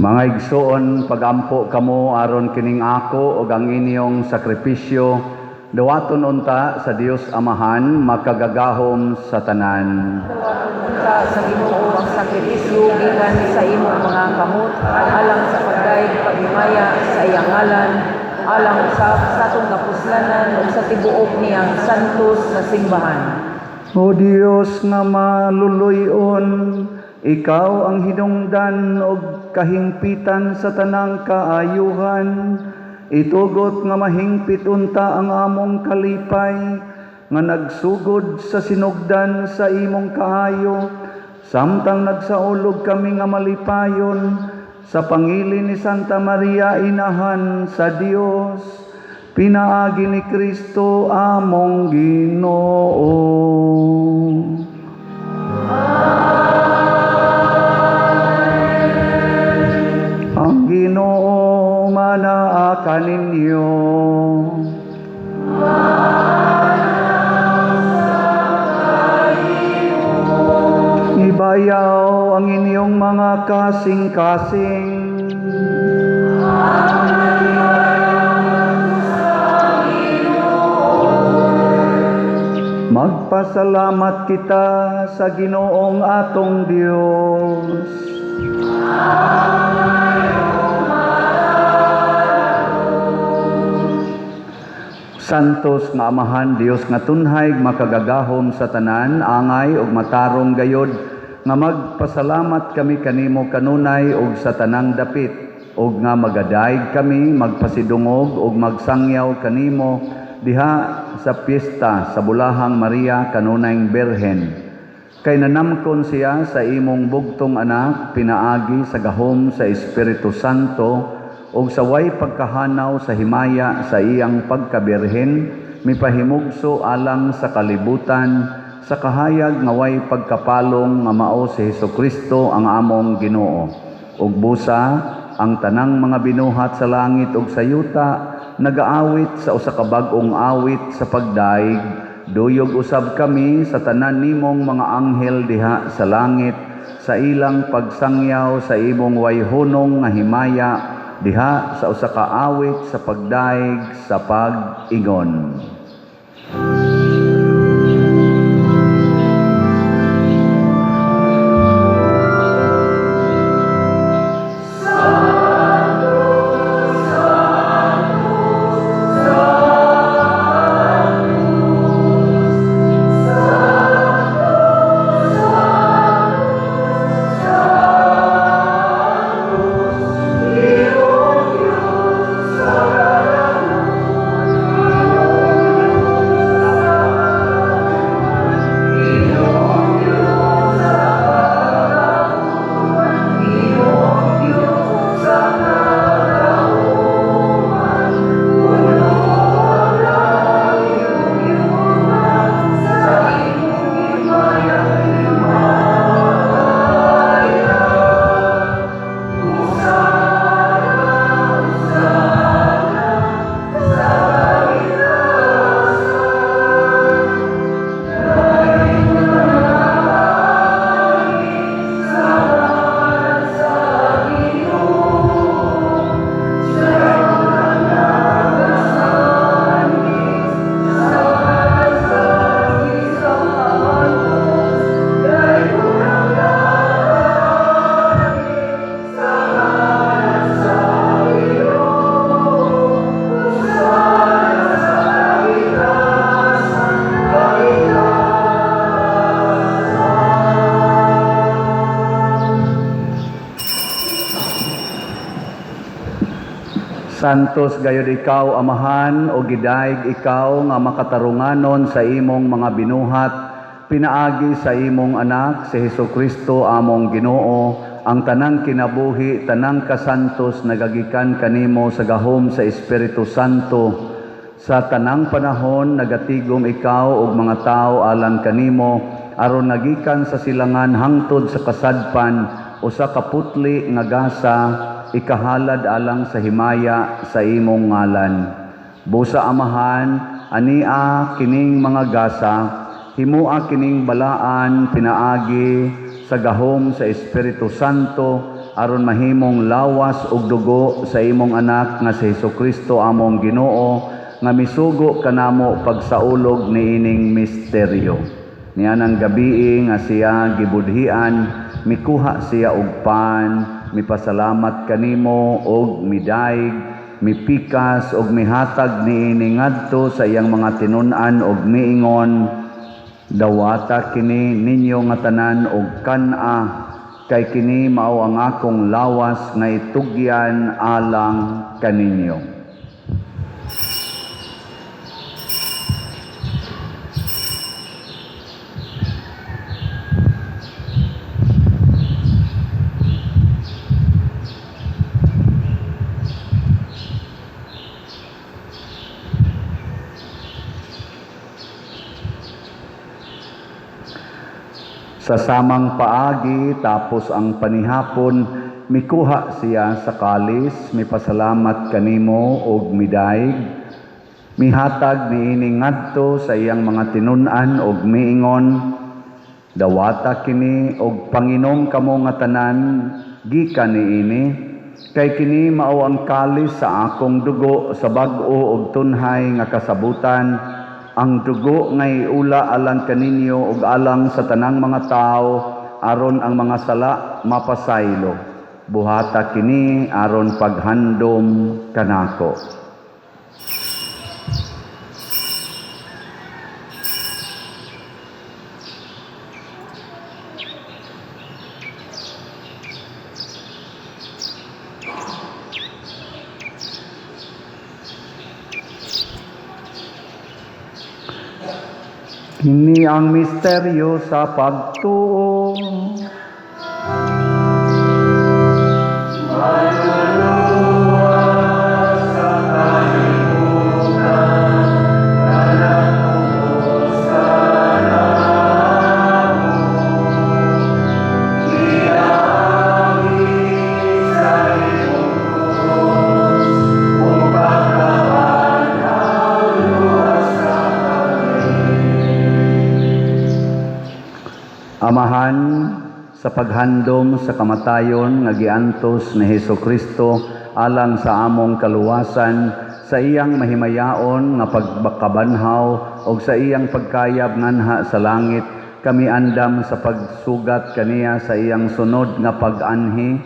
Mga igsoon, pagampo kamo aron kining ako ug ang inyong sakripisyo Dawaton unta sa Dios Amahan, makagagahom sa tanan. Unta sa Ginoo ang sakripisyo gikan sa imong mga kamot alang sa pagdayeg paghimaya sa iyang ngalan, alang usab sa atong kapuslanan ug sa tibuok niyang santos na simbahan. O Dios nga maluluy-on, ikaw ang hinungdan og kahingpitan sa tanang kaayuhan. Itugot nga mahingpit unta ang among kalipay nga nagsugod sa sinugdan sa imong kaayo, samtang nagsaulog kami nga malipayon sa pangilin ni Santa Maria, Inahan sa Dios, pinaagi ni Kristo among Ginoo. Ang Ginoo manaa kaninyo. Ibayaw ang inyong mga kasing-kasing. Magpasalamat kita sa Ginoong atong Dios. Santos nga Amahan, Dios nga tunhay, makagagahom sa tanan, angay ug matarong gayod nga magpasalamat kami kanimo kanunay ug sa tanang dapit, ug nga magadayeg kami magpasidungog ug magsangyaw kanimo diha sa piyesta sa Bulahang Maria kanunayng Birhen. Kay nanamkon siya sa imong bugtong anak pinaagi sa gahom sa Espiritu Santo ug sa way pagkahanaw sa himaya sa iyang pagkabirhen, mipahimugso alang sa kalibutan sa kahayag nga way pagkapalong nga mao si Hesukristo ang among Ginoo. Ug busa ang tanang mga binuhat sa langit ug sa yuta nagaawit sa usa ka bag-ong awit sa pagdaig, duyog usab kami sa tanan nimong mga anghel diha sa langit sa ilang pagsangyaw sa imong wayhunong nga himaya diha sa usa ka awit sa pagdaig sa pag-ingon. Santos gayud ikaw, Amahan, o gidayeg ikaw nga makatarunganon sa imong mga binuhat, pinaagi sa imong anak si Hesukristo among Ginoo. Ang tanang kinabuhi, tanang kasantos nagagikan kanimo sa gahom sa Espiritu Santo. Sa tanang panahon nagatigom ikaw og mga tawo alang kanimo, aron nagikan sa silangan hangtod sa kasadpan usa ka putli nga gasa ikahalad alang sa himaya sa imong ngalan. Busa, Amahan, ania kining mga gasa, himua kining balaan pinaagi sa gahom sa Espiritu Santo, aron mahimong lawas ug dugo sa imong anak nga si Hesukristo among Ginoo. nga misugo kanamo pagsaulog niining misteryo. Nianang gabii nga siya gibudhian, mikuha siya og pan, mipasalamat kanimo og midaig, mipikas og mihatag niini ngadto sa iyang mga tinun-an og miingon, "Dawata kini ninyo nga tanan og kan-a, kay kini mao ang akong lawas nga itugyan alang kaninyo." Sa samang paagi, tapos ang panihapon, mikuha siya sa kalis, mipasalamat kanimo og midaig, mihatag niini ngadto sa iyang mga tinun-an og miingon, "Dawata kini og panginom kamo nga tanan gikan niini, kay kini mao ang kalis sa akong dugo sa bag-o og tunhay nga kasabutan, ang dugo nga iula alang kaninyo ug alang sa tanang mga tawo aron ang mga sala mapasaylo. Buhata kini aron paghandom kanako." Kini ang misteryo sa pagtuo. Amahan, sa paghandom sa kamatayon nga giantos ni Hesus Kristo alang sa among kaluwasan, sa iyang mahimayaon nga pagkabanhaw og sa iyang pagkayab nganha sa langit, kami andam sa pagsugat kaniya sa iyang sunod nga pag-anhi,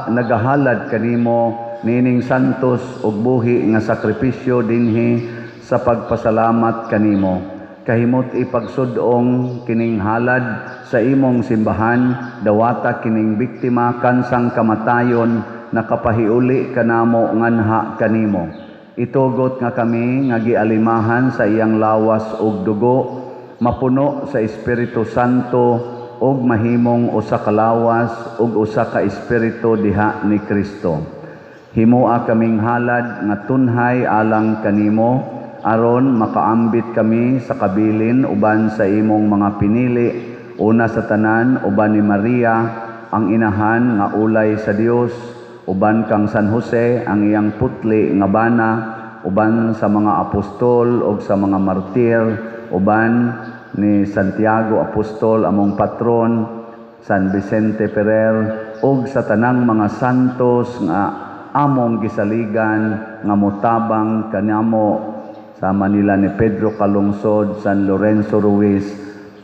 nagahalad kanimo niining santos ug buhi nga sakripisyo dinhi sa pagpasalamat kanimo. Kahimot ipagsud-ong kining halad sa imong simbahan, dawata kining biktima kansang kamatayon nakapahiuli kanamo nganha kanimo. Itugot nga kami nga gialimahan sa iyang lawas ug dugo, mapuno sa Espiritu Santo ug mahimong usa ka lawas ug usa ka espiritu diha ni Kristo. Himoa kaming halad nga tunhay alang kanimo, aron makaambit kami sa kabilin uban sa imong mga pinili, una sa tanan uban ni Maria ang inahan nga ulay sa Dios, uban kang San Jose ang iyang putli nga bana, uban sa mga apostol ug sa mga martir, uban ni Santiago Apostol among patron, San Vicente Ferrer, ug sa tanang mga santos nga among gisaligan nga motabang kanamo sa Manila ni Pedro Calungsod, San Lorenzo Ruiz,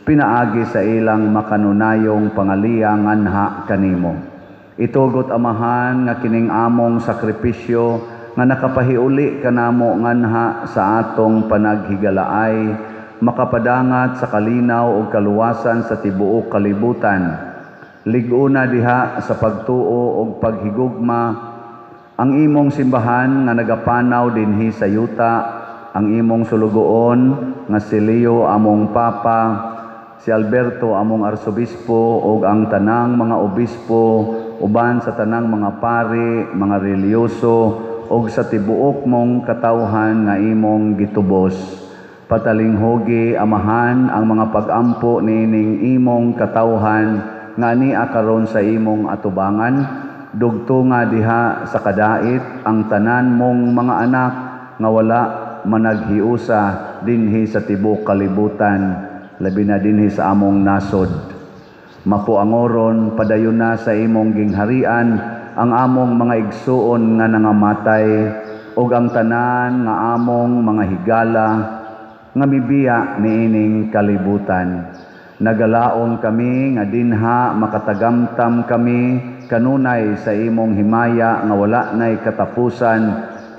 pinaagi sa ilang makanunayong pangaliya nganha kanimo. Itugot Amahan nga kining among sakripisyo nga nakapahiuli kanamo nganha sa atong panaghigalaay, makapadangat sa kalinaw ug kaluwasan sa tibuok kalibutan. Lig-una diha sa pagtuo ug paghigugma ang imong simbahan nga nagapanaw dinhi sa yuta, ang imong sulugoon nga si Leo among Papa, si Alberto among Arsobispo ug ang tanang mga obispo uban sa tanang mga pari, mga relihiyoso ug sa tibuok mong katawhan nga imong gitubos. Patalinghugi Amahan ang mga pag-ampo niining imong katawhan nga ania karon sa imong atubangan, dugtunga diha sa kadait ang tanan mong mga anak nga wala managhiusa dinhi sa tibuok kalibutan, labi na dinhi sa among nasod. Mapuangoron padayon na sa imong gingharian ang among mga igsuon nga nangamatay, ug ang tanan nga among mga higala nga mibiya niining kalibutan. Nagalaom kami nga dinha makatagamtam kami kanunay sa imong himaya nga wala nay katapusan,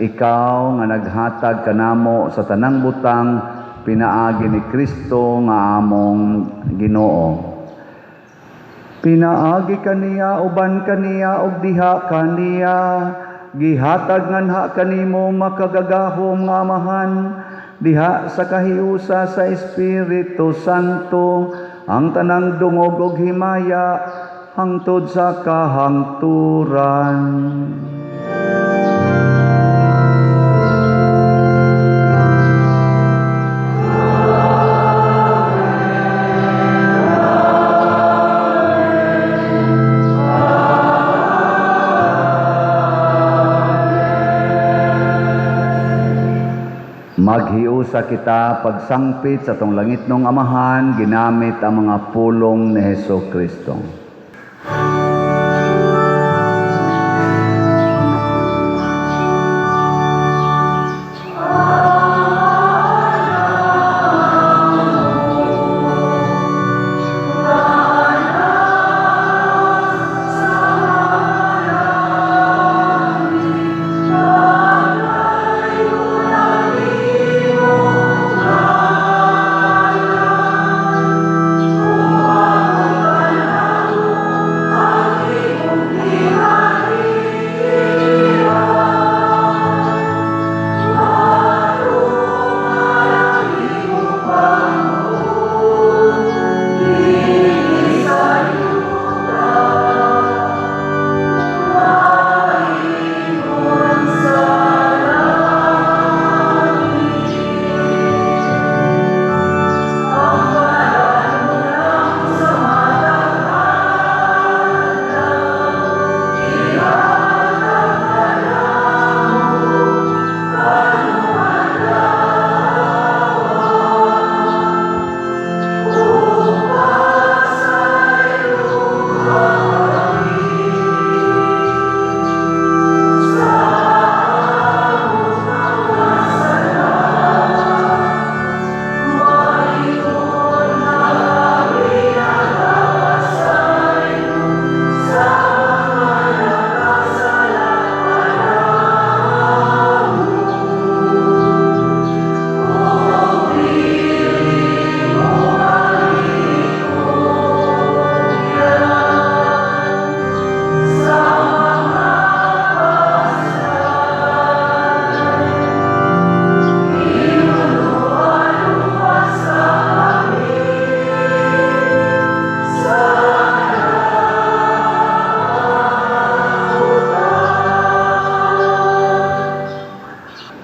ikaw nga naghatag kanamo sa tanang butang pinaagi ni Kristo nga among Ginoo. Pinaagi kaniya, uban kaniya, ug diha kaniya, gihatag nganha kanimo makagagahom nga Amahan, diha sa kahiusa sa Espiritu Santo, ang tanang dungog ug himaya hangtod sa kahangturan. Maghiusa kita pagsangpit sa atong langitnong Amahan, ginamit ang mga pulong ni Hesus Kristo.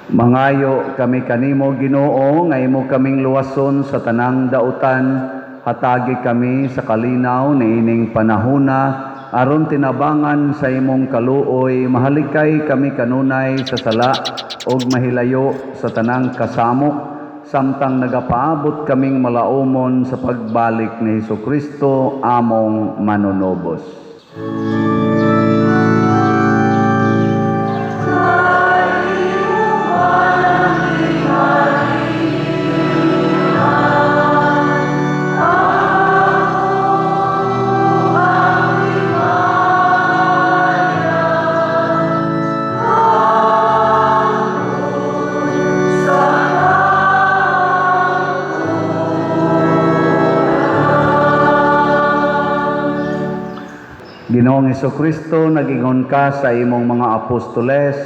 Mangayo kami kanimo, Ginoo, nga imo kaming luwason sa tanang dautan, hatagi kami sa kalinaw niining panahona aron tinabangan sa imong kaluoy mahalikay kami kanunay sa sala ug mahilayo sa tanang kasamok samtang nagapaabot kaming malaumon sa pagbalik ni Hesukristo among manunubos. Ginoong Hesukristo, nagingon ka sa imong mga apostoles,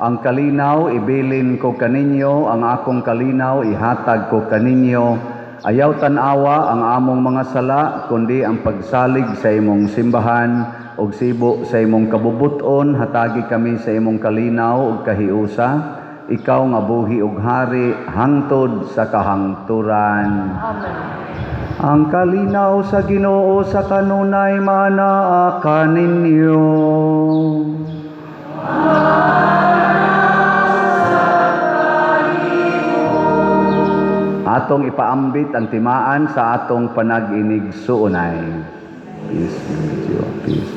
ang kalinaw ibilin ko kaninyo, ang akong kalinaw ihatag ko kaninyo. Ayaw tan-awa ang among mga sala, kundi ang pagsalig sa imong simbahan ug sibo sa imong kabubuton, hatagi kami sa imong kalinaw ug kahiusa. Ikaw nga buhi ug hari hangtod sa kahangturan. Amen. Ang kalinaw sa Ginoo sa kanunay manaa kaninyo. Atong ipaambit ang timaan sa atong panag-inig suunay. Peace be with you. Peace.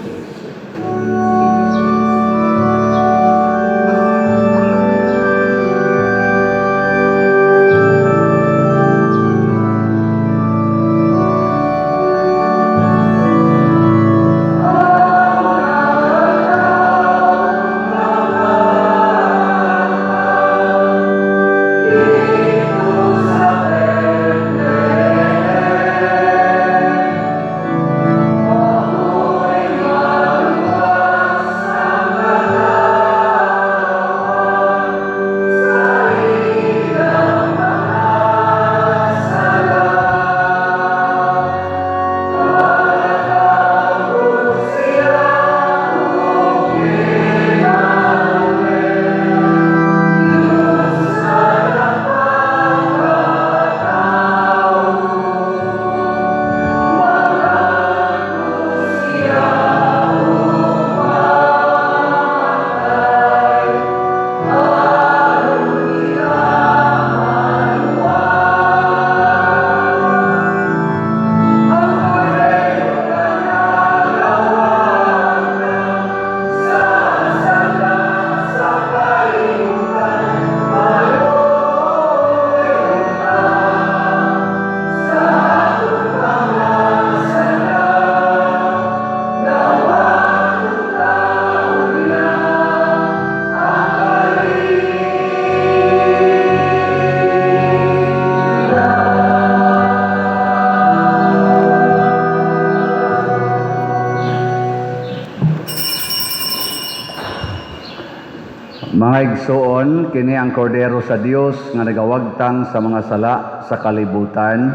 Mga igsoon, kini ang kordero sa Dios nga nagawagtang sa mga sala sa kalibutan.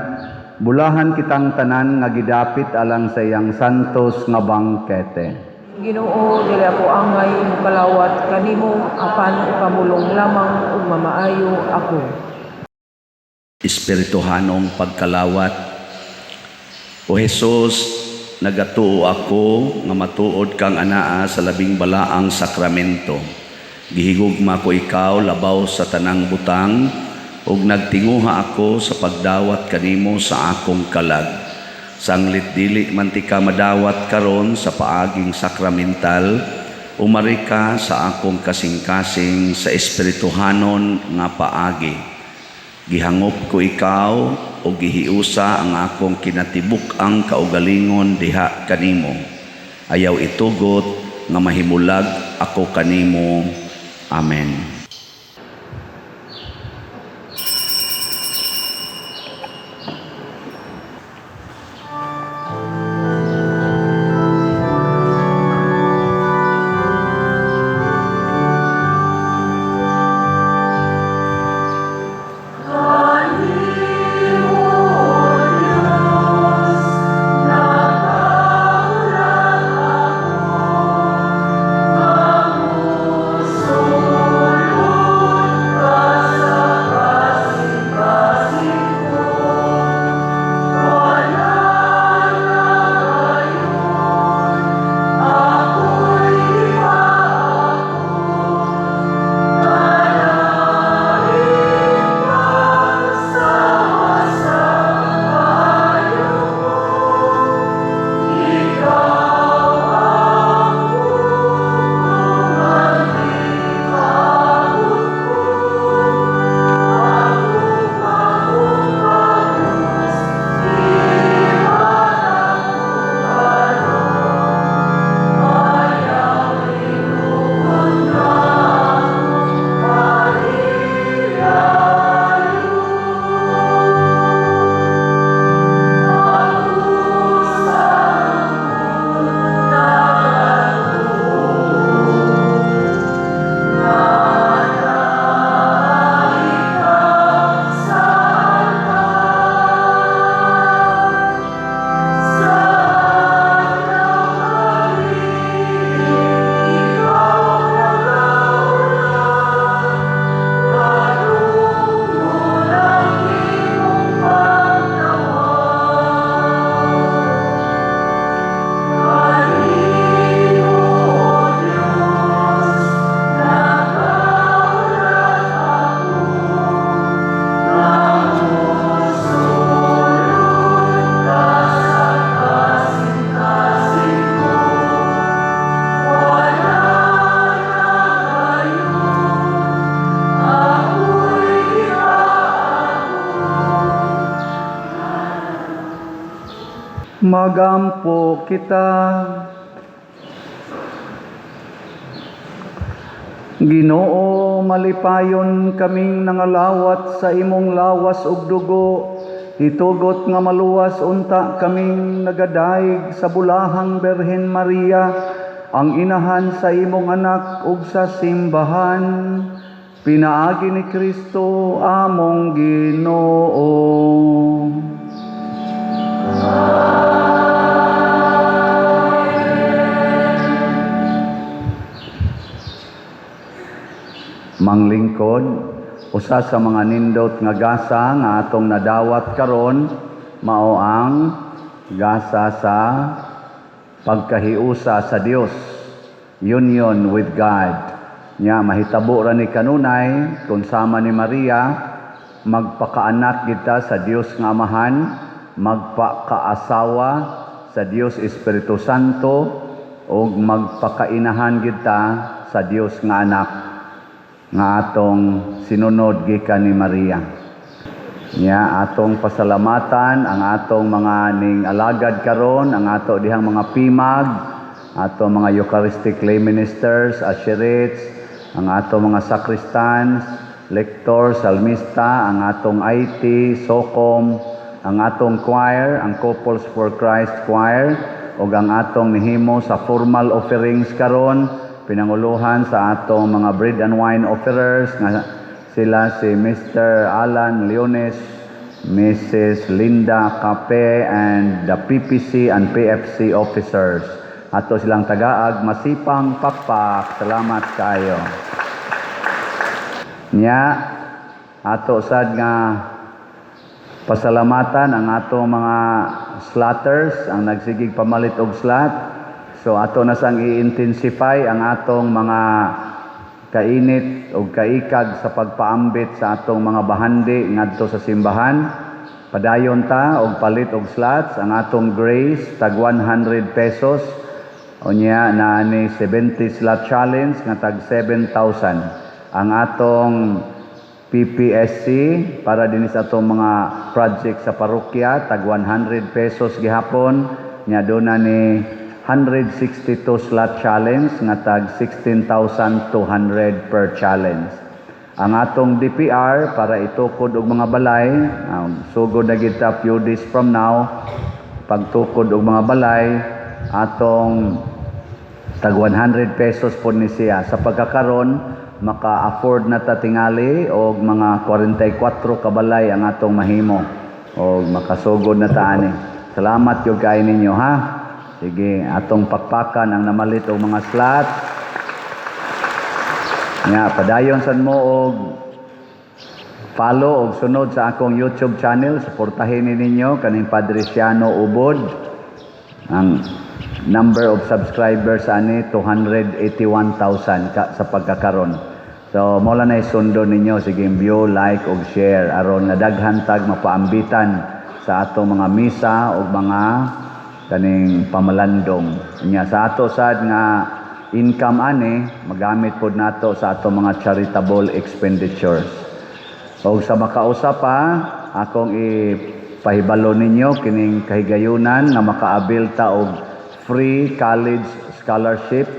Bulahan kitang tanan nga gidapit alang sa iyang santos nga bangkete. Ginoo, dili ako angay mokalawat kanimo apan ipamulong lamang ug mamaayo ako. Espirituhanong pagkalawat. O Jesus, nagatuo ako nga matuod kang anaa sa labing balaang sakramento. Gihigugma ko ikaw labaw sa tanang butang ug nagtinguha ako sa pagdawat kanimo sa akong kalag. Sanglit dili man tika madawat karon sa paaging sakramental, umari ka sa akong kasing-kasing sa espirituhanon nga paagi. Gihangop ko ikaw o gihiusa ang akong kinatibuk-ang kaugalingon diha kanimo. Ayaw itugot nga mahimulag ako kanimo. Amen. Magampo kita. Ginoo, malipayon kaming nangalawat sa imong lawas ug dugo. Itugot nga maluwas unta kaming nagadayeg sa bulahang Birhen Maria, ang inahan sa imong anak ug sa simbahan. Pinaagi ni Kristo among Ginoo. Manglingkod, usa sa mga nindot nga gasa nga atong nadawat karon mao ang gasa sa pagkahiusa sa Dios, union with God. Nya mahitabo ra ni kanunay kung sama ni Maria magpakaanak kita sa Dios nga Amahan, magpakaasawa sa Dios Espiritu Santo ug magpakainahan kita sa Dios nga Anak nga atong sinunod gikan ni Maria. Nya atong pasalamatan ang atong mga ning alagad karon, ang ato dihang mga pimag, ato mga Eucharistic lay ministers, usherates, ang ato mga sacristans, lector, salmista, ang atong IT, SOCOM, ang atong choir, ang Couples for Christ Choir, ug ang atong nihimo sa formal offerings karon. Pinanguluhan sa atong mga bread and wine offerers nga sila si Mr. Alan Leones, Mrs. Linda Cape, and the PPC and PFC officers. Ato silang tagaag masipang pakpak. Salamat kayo. Nya ato sad nga pasalamatan ang atong mga slotters, ang nagsigig pamalit og slot. So ato na sang i-intensify ang atong mga kainit og kaikag sa pagpaambit sa atong mga bahandi ngadto sa simbahan. Padayon ta og palit og slots. Ang atong grace tag 100 pesos. Unya na ni 70 slot challenge nga tag 7,000. Ang atong PPSC para din sa atong mga project sa parokya tag 100 pesos gihapon. Nya doon na ni 162 slot challenge nga tag 16,200 per challenge. Ang atong DPR para itukod og mga balay, sugod na kita few days from now, pagtukod og mga balay, atong tag 100 pesos po ni siya. Sa pagkakaron, maka-afford na ta tingali og mga 44 ka balay ang atong mahimo og makasugod na ta ani. Salamat gyud kay ninyo, ha. Sige, atong pakpakan ang namalit og mga slot. Nga padayon sad mo og follow og sunod sa akong YouTube channel, suportahin ni ninyo kaning Padre Siano Ubod. Ang number of subscribers ani 281,000 ka sa pagkakaron. So mo lang na sundon ninyo, sige, view, like ug share aron nga daghan tag mapaambitan sa atong mga misa ug mga kaning pamalandong. Nya sa ato sad nga income ani magamit pod nato sa atong mga charitable expenditures. Og sa makausa pa, akong ipahibalo ninyo kining kahigayunan nga makaabil ta og free college scholarship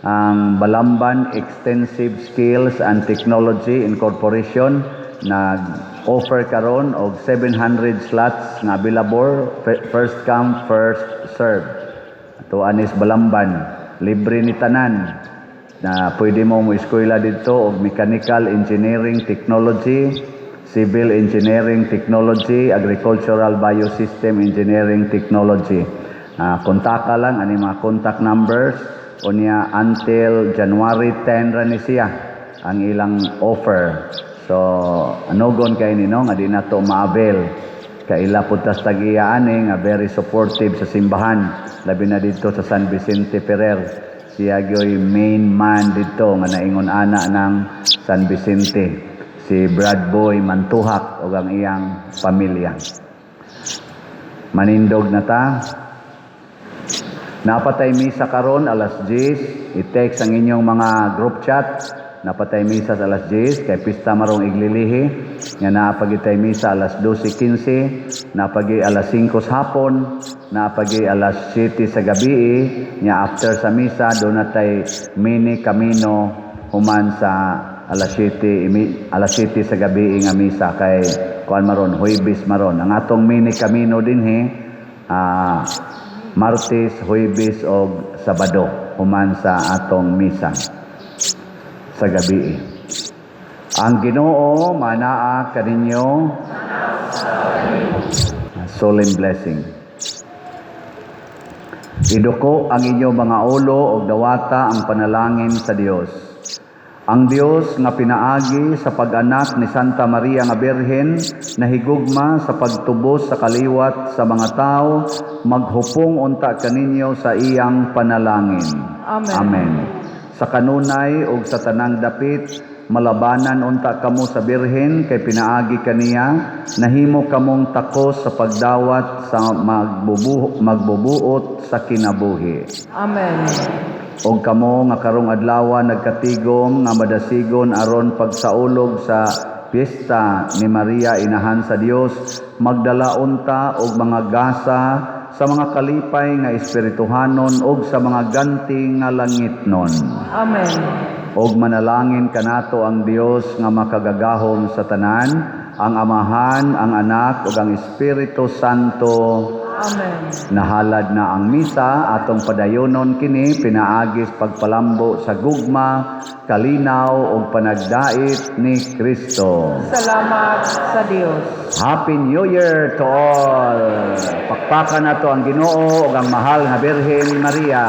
ang Balamban Extensive Skills and Technology Incorporation. Nag-offer karon og 700 slots nga available, first come, first serve. Ato anis Balamban, libre ni tanan na pwede mo mo eskwela dito og mechanical engineering technology, civil engineering technology, agricultural biosystem engineering technology. Kontaka lang ani mga contact numbers. Unya until January 10 ra ni siya ang ilang offer. So anugon kay nino nga di na to ma-avail. Kaila pud tas tag-iya ani nga very supportive sa simbahan, labi na dito sa San Vicente Ferrer. Siya gyoy main man dito nga naingon ana ng San Vicente, si Brad Boy Mantuhak ug ang iyang pamilya. Manindog na ta. Napatay misa karon alas 10. I-text ang inyong mga group chat. Napatay misa sa alas 10 kay pista marong iglilihi. Nga naapagitay misa alas 12:15, napagi alas 5 sa hapon, napagi alas 7 sa gabi. Nya after sa misa doon natay mini camino human sa alas 7, alas 7 sa gabi nga misa kay kuan maron, Huwebes maron. Ang atong mini camino dinhi Martes, Huwebes og Sabado human sa atong misa sa gabi. Ang Ginoo manaa kaninyo. Solemn blessing. Iduko ang inyong mga ulo og dawata ang panalangin sa Dios. Ang Dios nga pinaagi sa pag-anak ni Santa Maria nga Birhen nahigugma sa pagtubos sa kaliwat sa mga tao, maghupong unta kaninyo sa iyang panalangin. Amen. Amen. Sa kanunay ug sa tanang dapit, malabanan unta kamo sa Birhen kay pinaagi kaniya nahimo kamong takos sa pagdawat sa magbubuot sa kinabuhi. Amen. Og kamo nga karong adlaw nagkatigom nga madasigon aron pagsaulog sa piyesta ni Maria Inahan sa Dios, magdala unta og mga gasa sa mga kalipay nga espirituhanon og sa mga ganti nga langitnon. Amen. Og manalangin kanato ang Dios nga makagagahom sa tanan, ang Amahan, ang Anak ug ang Espiritu Santo. Amen. Nahalad na ang misa, atong padayonon kini pinaagis pagpalambo sa gugma, kalinaw ug panagdait ni Kristo. Salamat sa Dios. Happy New Year to all. Pakpakan nato ang Ginoo ug ang mahal nga Birhen Maria.